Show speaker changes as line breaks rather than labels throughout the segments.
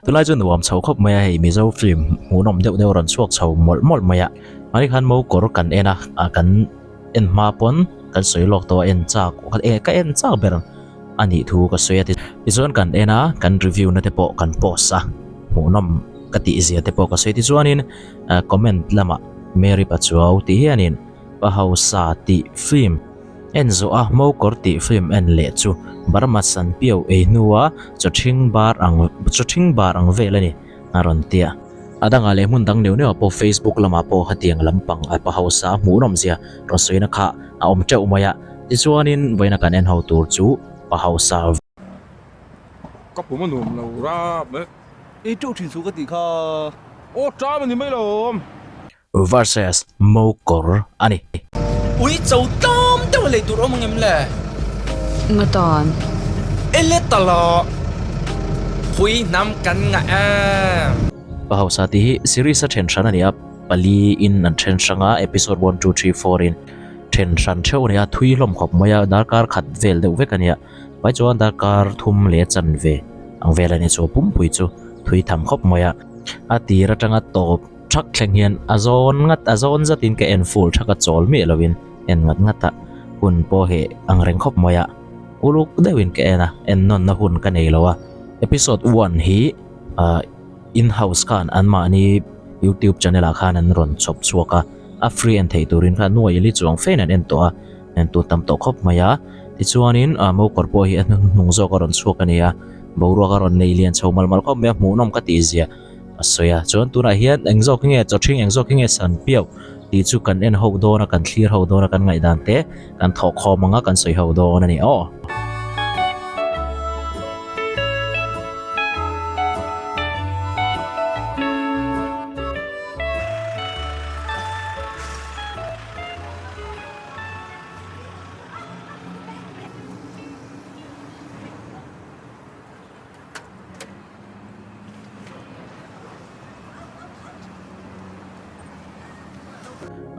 Tunlai chu nuam chho khawp mai a, hei Mizo film hmuhnawm deuh deuh a rawn chhuak chho mawlh mawlh mai a. Mahni khan mo kawr kan en a, ah kan en hma pawn kan sawi lawk tawh a en chak ka en chak ber a nih thu ka sawi a tichuan kan en a, kan review na te pawh kan post a, hmuhnawm ka tih zia te pawh ka sawi tichuanin comment lamah Mary Pachuau tih hianin Pa Hausa tih film En zawh a mo kawr tih film en leh chu Burma san piau ei hnua chaw ṭhing bar ang chaw ṭhing bar ang vel a ni a rawn ti a. A dangah leh hmun dang neuh neuhah pawh Facebook lamah pawh hetiang lampang a pa hausa hmuhnawm zia rawn sawina kha a awm teuh mai a. Tichuanin vawiina kan en ho tur chu pa hausa.
Ka pum a nuam lo rap e.
Ei teuh thin suh ka tih kha.
Aw ṭam a ni mai lo.
Versus Mo kawr a ni.
Ui cho tlawm deuh a lei tur awm ang em le?
Nga tan.
E le ta lo. Hui hnam kan ngah em.
Pa hausa tih hi series a then hran a ni a, pali in an then hrang a, episode one, two, three, four in then hran theuh a ni a, thui hlawm khawp mai a, darkar khat vel deuh vek a ni a, vai chuan darkar thum leh chanve ang vel a ni chu pumpui chu thui tham khawp mai a, a tir atanga tawp. Thak thleng hian a zawn ngat a zawn zatin ka en full thak a chawl miah lovin en ngat ngat a hun pawh hi ang reng khawp mai a uluk deuhin ka en a en nawnna hun ka nei lo a episode one hi ah in house khan an mahni youtube channel ah khan an rawn chhawp chhuak a a free en theih turin khan nuai ili chuang fein an en tawh a en tur tam tawh khawp mai a tichuanin ah mokawr pawh hi a hnuhnung zawk a rawn chhuak a ni a boruak a rawn nei lian chho mal mal khawp mai a hmuhnawm ka tih zia. a sawi a chuan tunah hian eng zawk hi nge chaw ṭhing eng zawk hi nge san piau tih chu kan en ho dawn a kan thlir ho dawn a kan ngaihdan te kan thawh khawm ang a kan sawi ho dawn a ni aw.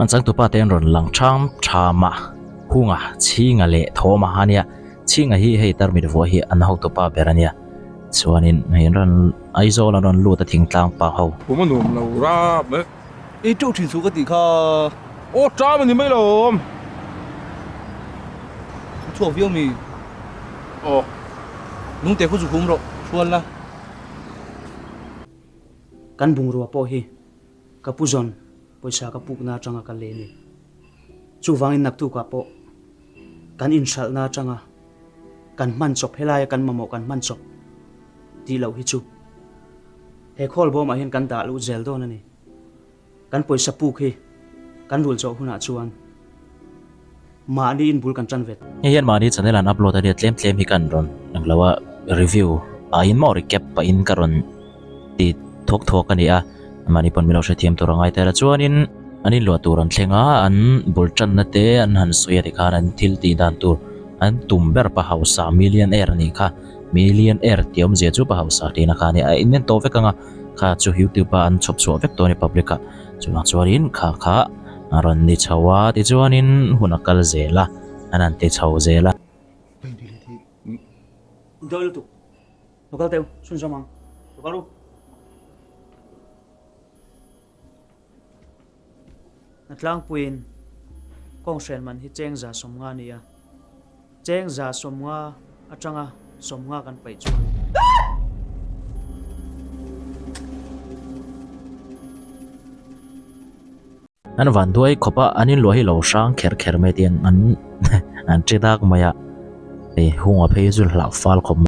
An changtupa te an rawn lang ṭham ṭham a, Hunga, Chhinga leh Thawma a nia. Chhinga hi hei tarmit vuah hi an hotupa ber a nia. Chuanin hei an rawn Aizawl an rawn lut a thingtlang pa ho.
Pum a nuam lo rap e.
Ei teuh thin suh ka tih kha.
Aw ṭam a ni mai lo.
Chhuak viau mi.
Aw.
Nungte khu chu hum rawh, hrual la.
Kan bungrua pawh hi ka pu zawn pawisa ka pukna atanga ka lei a ni. Chuvangin naktukah pawh kan inhralhna atanga kan hman chawp helaia kan mamawh kan hman chawp tih loh hi chu he khawl bawmah hian kan dah luh zel dawn a ni. Kan pawisa puk hi kan rul chawh hunah chuan mahni in bul kan tan vet.
Hei hian mahni channel an upload a nia tlem tlem hi kan rawn eng lo a review pahin maw recap pahin ka rawn ti thuak thuak a ni a mahni pawn min lo hrethiam tur a ngai tel a chuanin an inluah tur an thleng a an bul tanna te an han sawi a tikhan an thil tih dan tur an tum ber pa hausa millionaire a nih kha millionaire tih awmzia chu pa hausa tihna kha a nia a inen tawh vek ang a. Kha chu youtube a an chhawp chhuah vek tawh a ni public ah chuvang chuanin kha kha a rawn ni chho a tichuanin hun a kal zel a an han ti chho zel a.
Dawi lutuk lo kal teu chhunzawm ang lo kal ru. Na tlangpuiin kawnghren man hi cheng 150 a ni a. Cheng 150 atanga 50 kan paih chuan.
An van duai khawp a, an inluah hi lo hrang kher kher mai tiang an an ṭi dak mai a, hei hunga phei hi chu hlauh fal khawp mai.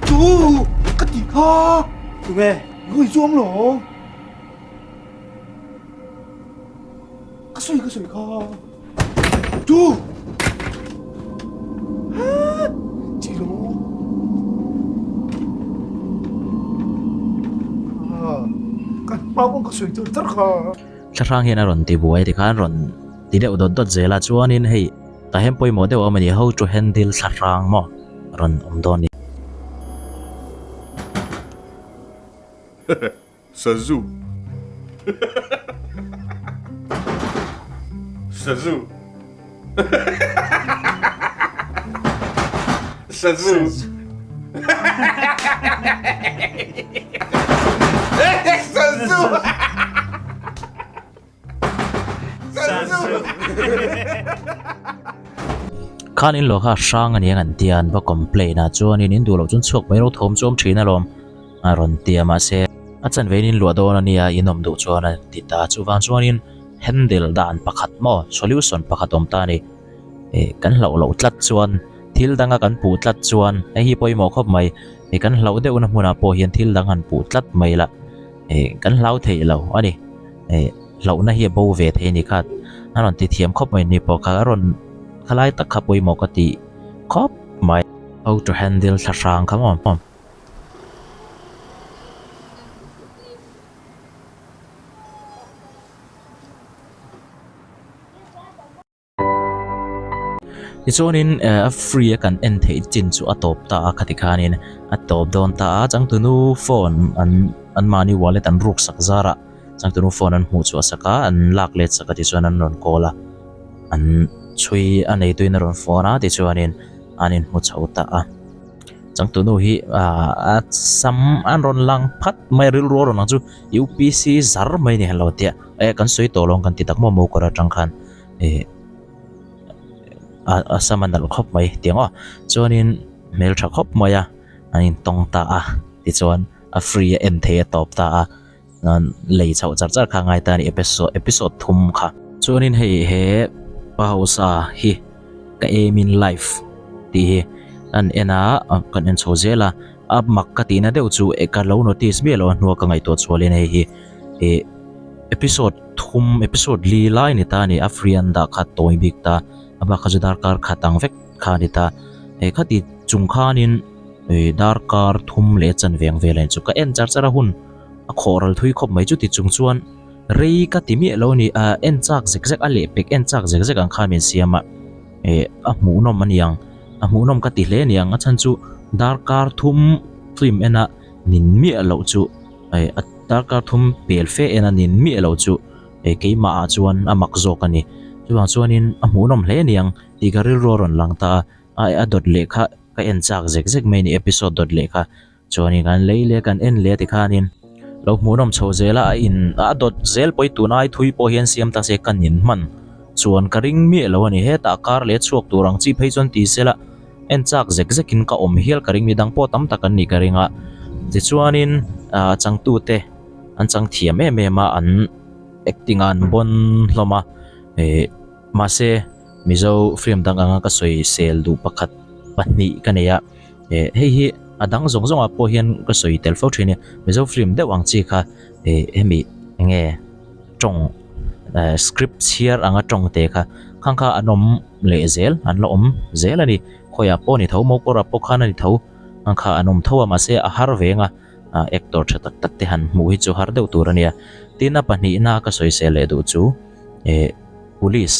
Chu ka ti kha tunge ngui chuang lo ka sawi ka sawi kha chu chi lo ka hma pawh ka sawi char char kha.
Thlahrang hian a rawn ti buai tikhan rawn ti deuh dawt dawt zel a chuanin hei tah hian pawimawh deuh a awm a ni how to handle thlahrang maw rawn awm dawn a ni.
Sazu Sazu. Sazu. Sazu. Sazu.
Khan in lo kha hrang a niang an tia an va complain a chuanin in duh loh chuan chhuak mai ro thawm chu awm thin alawm a rawn ti a mahse a chanve in in luah dawn a nia in awm duh chuan a ti ta chuvang chuanin handle dan pakhat maw solution pakhat awm ta a ni. Eh kan hlauh loh tlat chuan thil danga kan puh tlat chuan hei hi pawimawh khawp mai eh kan hlauh deuhna hmunah pawh hian thil dang han puh tlat mai la eh kan hlau theih lo a ni eh hlauhna hi a bo ve thei a ni kha a rawn ti thiam khawp mai ni pawh kha a rawn khalai tak kha pawimawh ka tih khawp mai. How to handle thla hrang kha maw. Tichuanin eh a free a kan en theih chin chu a tawp ta a khati khanin a tawp dawn ta a changtunu phone an anmahni wallet an ruk sak zar a changtunu phone an hmuh chhuah sak a an lak let sak a tichuan an rawn call a an chhui a neituin a rawn phone a tichuanin an inhmu chho ta a changtunu hi ah a sam an rawn lang phat mai a rilru a rawn lang chu U_P_C zar mai a ni han lo tia eh kan sawi tawh lo ang kan ti tak maw maw kawr atang khan. eh a sam a nalh khawp mai tiang aw chuanin hmeltha khawp mai a an intawng ta a tichuan a free a en thei a tawp ta a lei chhoh char char kha a ngai ta a ni episode episode thum kha. Chuanin hei he pa hausa hi ka aim in life tih hi an en a kan en chho zel a a mak ka tihna deuh chu ka lo notice miah lo a hnua ka ngaihtuah chhualin hei hi ih episode thum episode li lai ni ta a ni a free an dah kha tawi bik ta a bak kha chu darkar khat ang vek kha a ni ta he khati chung khanin ih darkar thum leh chanve ang vel a ni chu ka en char char a hun a khawh ral thui khawp mai chuti chung chuan rei ka ti miah lo a ni ah en chak zek zek a lehpek en chak zek zek ang khan min siam a ih a hmuhnawm a ni ang a hmuhnawm ka ti hle a ni ang a chhan chu darkar thum film en a nin miah loh chu. eh a darkar thum pel fe en a nin miah lo chu eh keimah ah chuan a mak zawk a ni chuvang chuanin a hmuhnawm hle aniang tih ka rilru a rawn lang ta a a dawt leh kha ka en chak zek zek mai a ni episode dawt leh kha chuanin kan lei leh kan en leh tikhanin lo hmuhnawm chho zel a a in a dawt zel pawh hi tun ai thui pawh hian siam ta se ka nin hman chuan ka ring miah lo a ni hetah kar leh chhuak tur ang chi phei chuan ti sela. En chak zek zekin ka awm hial ka ring midang pawh tam tak an nih ka ring a tichuanin ah changtute an chang thiam em em a an acting a an bawn hlawm a eh mahse mizo film dang anga ka sawi sel duh pakhat pahnih ka nei a eh hei hi a dang zawng zawng ah pawh hian ka sawi tel fo thin a mizo film deuh ang chi kha eh hemi enge tawng eh script chhiar anga tawng te kha khang kha an awm leh zel an la awm zel a ni khawiah pawh a ni tho mawkawrah pawh khan a ni tho ang kha an awm tho a mahse a har veng a ah actor tha tak tak te han hmuh hi chu har deuh tur a nia tin a pahnihna ka sawisel leh duh chu eh police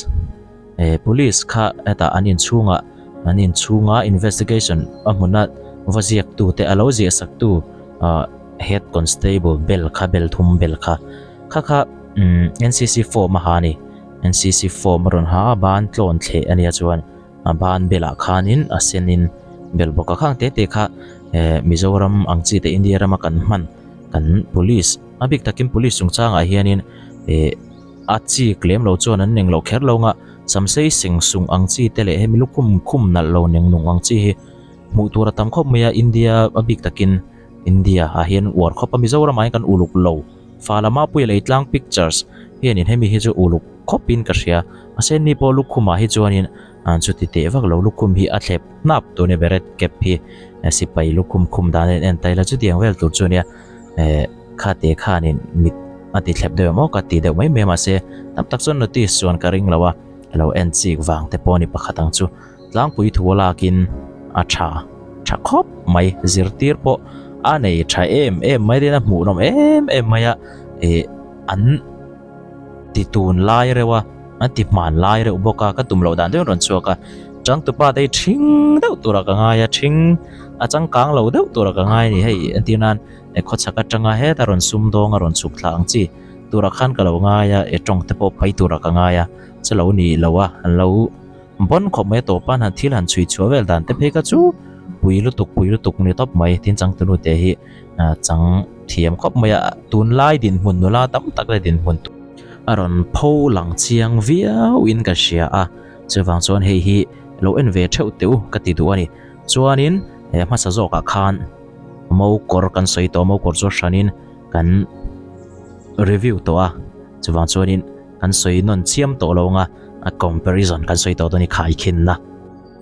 eh police kha hetah an inchhungah an inchhunga investigation a hmuna va ziak tu te a lo ziah sak tu ah head constable bel kha bel thum bel kha kha kha umm N_C_C form a ha a ni. N_C_C form a rawn ha a ban tlawn thleh a nia chuan a ban belah khanin a senin bel bawk a khang te te kha eh Mizoram ang chi te India rama kan hman kan police a bik takin police chungchangah hianin eh a chik lem lo chuan an eng loh kher lo nga samsei seng sung ang chi te leh hemi lukhum khum nalh lo neng nung ang chi hi hmuh tur a tam khawp mai a India a bik takin India ah hian uar khawp a Mizoramah hian kan uluk lo. Fa lama puia lei tlang pictures hianin hemi hi chu uluk khawpin ka hria a sen ni pawh lukhumah hi chuanin an chuti teh vak lo lukhum hi a thlep hnap tur nia beret cap hi sipai lukhum khum dan en en ta ila chutiang vel tur chu nia eh kha te khanin mit a ti thlep deuh em aw ka ti deuh mai mai a mahse tam tak chuan notice chuan ka ring lo a lo en chik vang te pawh a ni pakhat ang chu. Tlangpui thu a lakin a tha tha khawp mai zirtir pawh a nei tha em em mai rin a hmuhnawm em em mai a ih an ti tun lai reuh a an ti hman lai reuh bawk a ka tum loh dan deuhin a rawn chhuak a changtupa te hi thing deuh turah ka ngai a thing a changkang lo deuh turah ka ngai a ni hei entir nan khawchhak atanga heta rawn sum dawng a rawn chhuk thla ang chi turah khan ka lo ngai a eh tawng te pawh phei turah ka ngai a chulo ni lo a an lo. Bawn khawp mai a tawp a, han thil han chhui chhuah vel dan te phei kha chu Pui lutuk pui lutuk ni tawp mai tin changtunu te hi chang thiam khawp mai a tunlai dinhmun nula tam tak leh dinhmun a rawn pho lang chiang viau in ka hria a chuvang chuan hei hi lo en ve theuh teh u ka ti duh a ni chuanin he hmasa zawkah khan mo kawr kan sawi tawh a mo kawr chu a hranin kan review tawh a chuvang chuanin kan sawi nawn chiam tawh lo ang a a comparison kan sawi tawh dawn a ni khaikhinna.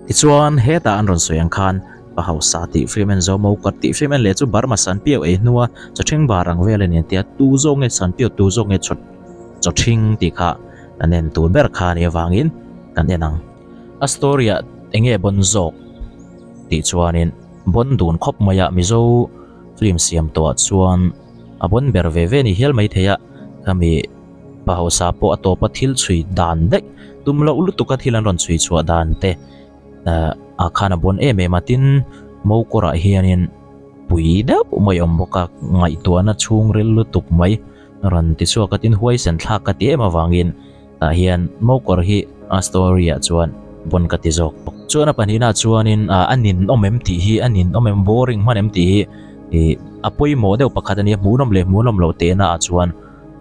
Tichuan, hetah an rawn sawi ang khan, Pa hausa tih film en zo Mokar tih film en leh chu Burma Sanpiau ei hnua chawthing bar ang vel a ni an ti a, tu zawk nge Sanpiau tu zawk nge chaw chawthing tih kha kan en tur ber kha a nih avangin kan en ang. A story ah eng nge bon zawk tih chuanin bon dun khawp mai a, Mizo film siam tawh ah chuan a bon ber ve ve a ni hial maithei a, khami Pa hausa pawh a tawpa thil chhui dan daih tum loh lutuka thil an rawn chhui chhuah dan te ah khan a bawn em em a tin Mokawrah hianin pui deuh mai a awm bawk a ngaihtuahna chhungril lutuk mai a rawn ti chhuak a tin huaisen thlak ka ti em avangin tah hian Mokawr hi a story ah chuan bawn ka ti zawk bawk. Chuan a pahnihna chuanin a ninawm em tih hi a ninawm em boring hman em tih hi ih a pawimawh deuh pakhat a nia hmuhnawm leh hmuhnawm loh tehna ah chuan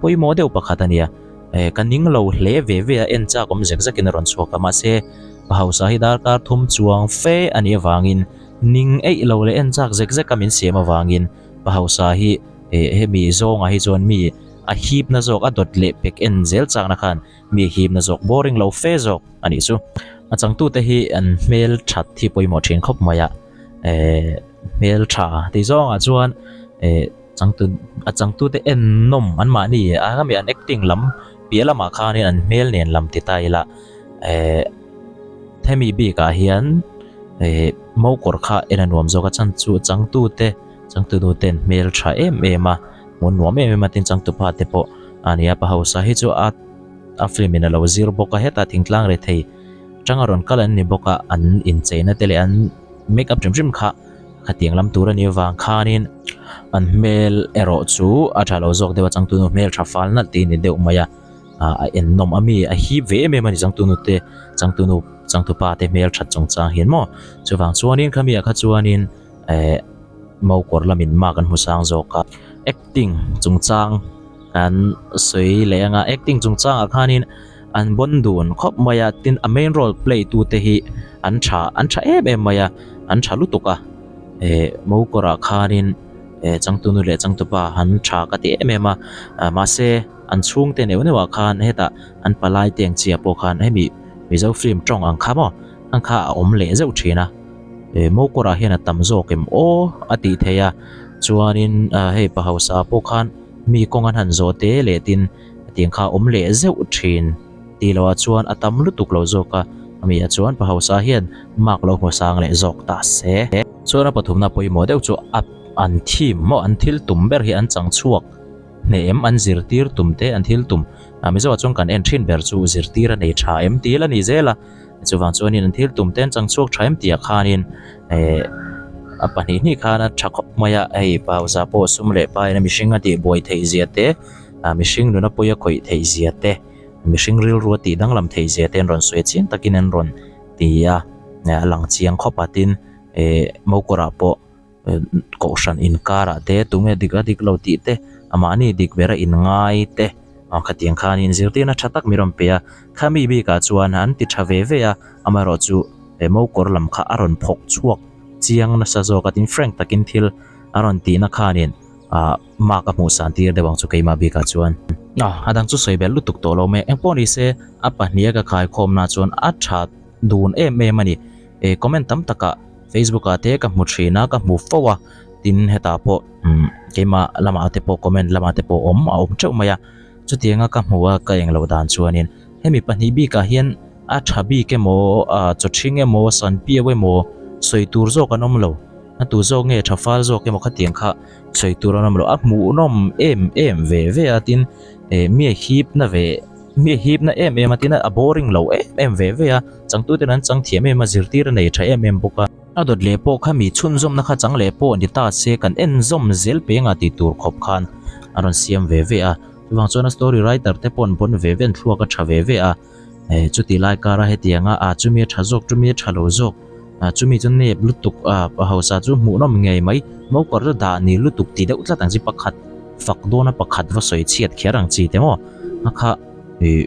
Pawimawh deuh pakhat a nia. Eh, ka ning lo hle ve ve a, en chak awm zek zekin a rawn chhuak a, mahse pa hausa hi darkar thum chuang fe a nih avangin ning eih lo leh en chak zek zeka min siam avangin pa hausa hi eh hemi zawngah hi chuan mi a hipna zawk a dawt leh pek en zel chakna khan mi a hipna zawk boring lo fe zawk a nih chu. A changtute hi an hmel that hi pawimawh thin khawp mai a, eh hmeltha tih zawngah chuan eh. Changtu a changtute en nawm an mahni a hemi an acting lam piah lamah khanin an hmel nen lam ti ta ila eh hemi bikah hian eh mokawr kha en a nuam zawk a chhan chu changtute changtunu ten hmel tha em em a hmuh nuam em em a tin changtupa te pawh a nia pa hausa hi chu a a film in a lo zir bawk a hetah thingtlang rethei tanga rawn kal an ni bawk a an incheina te leh an make up hrim hrim kha. Khatiang lam tur a nih avang khanin an hmel erawh chu a tha lo zawk deuh a, changtunu hmel tha fal nalh tih a ni deuh mai a, ah a ennawm a mi a hip ve em em a ni changtunu te changtunu changtupa te hmel that chungchang hian maw chuvang chuanin khami ah kha chuanin eh mokawr lamin mark an hmu sang zawk a acting chungchang kan sawi leh anga acting chungchangah khanin an bawn dun khawp mai a tin a main role play tu te hi an tha an tha em em mai a an tha lutuk a eh mokawrah khanin eh changtunu leh changtupa an tha ka ti em em a ah mahse an chhungte neuh neuh ah khan hetah an palai te ang chi ah pawh khan hemi mizo film tawng ang kha maw ang kha a awm leh zeuh thin a eh mokawrah hian a tam zawk em aw a tih theih a chuanin ah hei pa hausa pawh khan mi kawng an han zawh te leh tin. Hetiang kha awm leh zeuh thin tih loh ah chuan a tam lutuk lo zawk a, ami ah chuan pa hausa hian mark lo hmu sang leh zawk ta se. Chuan a pathumna pawimawh deuh chu a an theme maw an thil tum ber hi an chang chhuak hneh em an zirtir tum te an thil tum ah Mizo ah chuan kan en thin ber chu zirtir a nei tha em tih la ni zel a. Chuvang chuanin an thil tum te an chang chhuak tha em tih ah khanin eh a pahnih hnih khan a tha khawp mai a, hei pa hausa pawh sum leh pa in a mihring a tih buai theih zia te ah mihring nuna pawi a khawih theih zia te mihring rilru a tih danglam theih zia te an rawn sawi chiang takin an rawn ti a a lang chiang khawp a tin eh mokawrah pawh Kohhran inkarah te tunge dik a dik lo tih te amahni dik bera inngai te aw khatiang khanin zirtirna tha tak min rawn pe a, khami bikah chuan an ti tha ve ve a, amaherawhchu he mokawr lam kha a rawn phawk chhuak chiang nasa zawk a tin frank takin thil a rawn tihna khanin ah mark a hmuh san tir deuh ang chu keimah bikah chuan. A dang chu sawi belh lutuk tawh lo mai engpawh ni se a pahniha ka khaikhawmna chuan a tha dun em em a ni. Eh comment tam takah Facebook ah te ka hmu thin a ka hmu fo a tin hetah pawh umm keimah lamah te pawh comment lamah te pawh awm a awm teuh mai a chutianga ka hmu a ka englo dan chuanin hemi pahnih bikah hian a tha bik emaw ah chaw thing emaw san piau emaw sawi tur zawk an awm lo a tu zawk nge tha fal zawk emaw khatiang kha sawi tur an awm lo a hmuhnawm em em ve ve a tin eh mi a hip na ve. Mi a hipna em em a tin a, a boring lo em em ve ve a, changtuten an chang thiam em a, zirtir a nei tha em em bawk a. A dawt leh pawh kha mi chhunzawmna kha chang leh pawh ni ta se kan en zawm zel peng a tih tur khawp khan a rawn siam ve ve a, chuvang chuan a story writer te pawh an bawn ve ve an thluak a tha ve ve a, eh chutih lai kara hetianga ah chumi a tha zawk chumi a tha lo zawk. Ah chumi chu nep lutuk a pa hausa chu hmuhnawm ngei mai mokawr chu dah ni lutuk ti deuh tlat ang chi pakhat fak dawna pakhat va sawi chhiat kher ang chi te maw a kha ih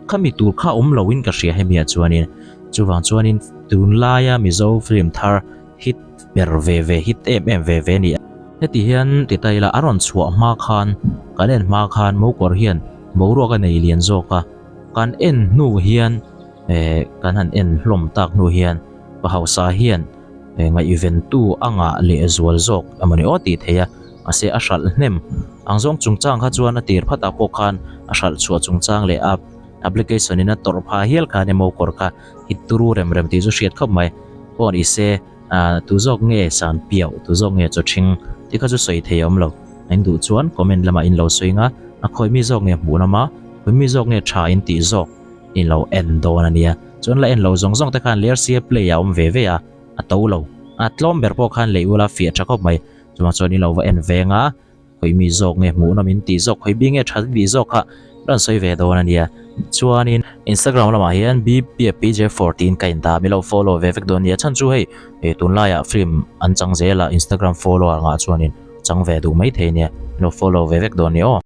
khami tur kha awm lo in ka hria hemi ah chuanin chuvang chuanin tunlaia Mizo film thar hit ber ve ve hit em em ve ve a ni a. Heti hian ti ta ila a rawn chhuah hma khan kan en hma khan mokawr hian boruak a nei lian zawk a kan en hnu hian eh kan han en hlawm tak hnu hian pa hausa hian eh ngaihventu a ngah leh zual zawk emawni aw tih theih a mahse a hralh hnem ang zawng chungchang kha chuan a tir phatah pawh khan a hralh chhuah chungchang leh a application in a tawrh phah hial khan emaw kawr kha hit turu rem rem tih chu hriat khawp mai pawh ni se ah tu zawk nge san piauh tu zawk nge chaw ṭhing tih kha chu sawi thei a awm lo in duh chuan comment lamah in lo sawi ang a a khawi mi zawk nge hmuh lama khawi mi zawk nge tha in tih zawk. In lo en dawn a nia. Chuan la en lo zawng zawng te khan Lersia play a awm ve ve a, a to lo. A tlawm ber pawh khan lei ula fiah tha khawp mai. Chuvang chuan in lo va en veng a, khawi mi zawk nge hmuhnawm in tih zawk, khawi bi nge tha tih zawk kha rawn sawi ve dawn a nia. Chuanin Instagram lamah hian bpjfour tiin ka indah, mi lo follow ve vek dawn a nia. Chhan chu hei tunlaiah film an chang zel a, Instagram follower ngah chuanin chang ve duh maithei a nia. Mi lo follow ve vek dawn a nia aw.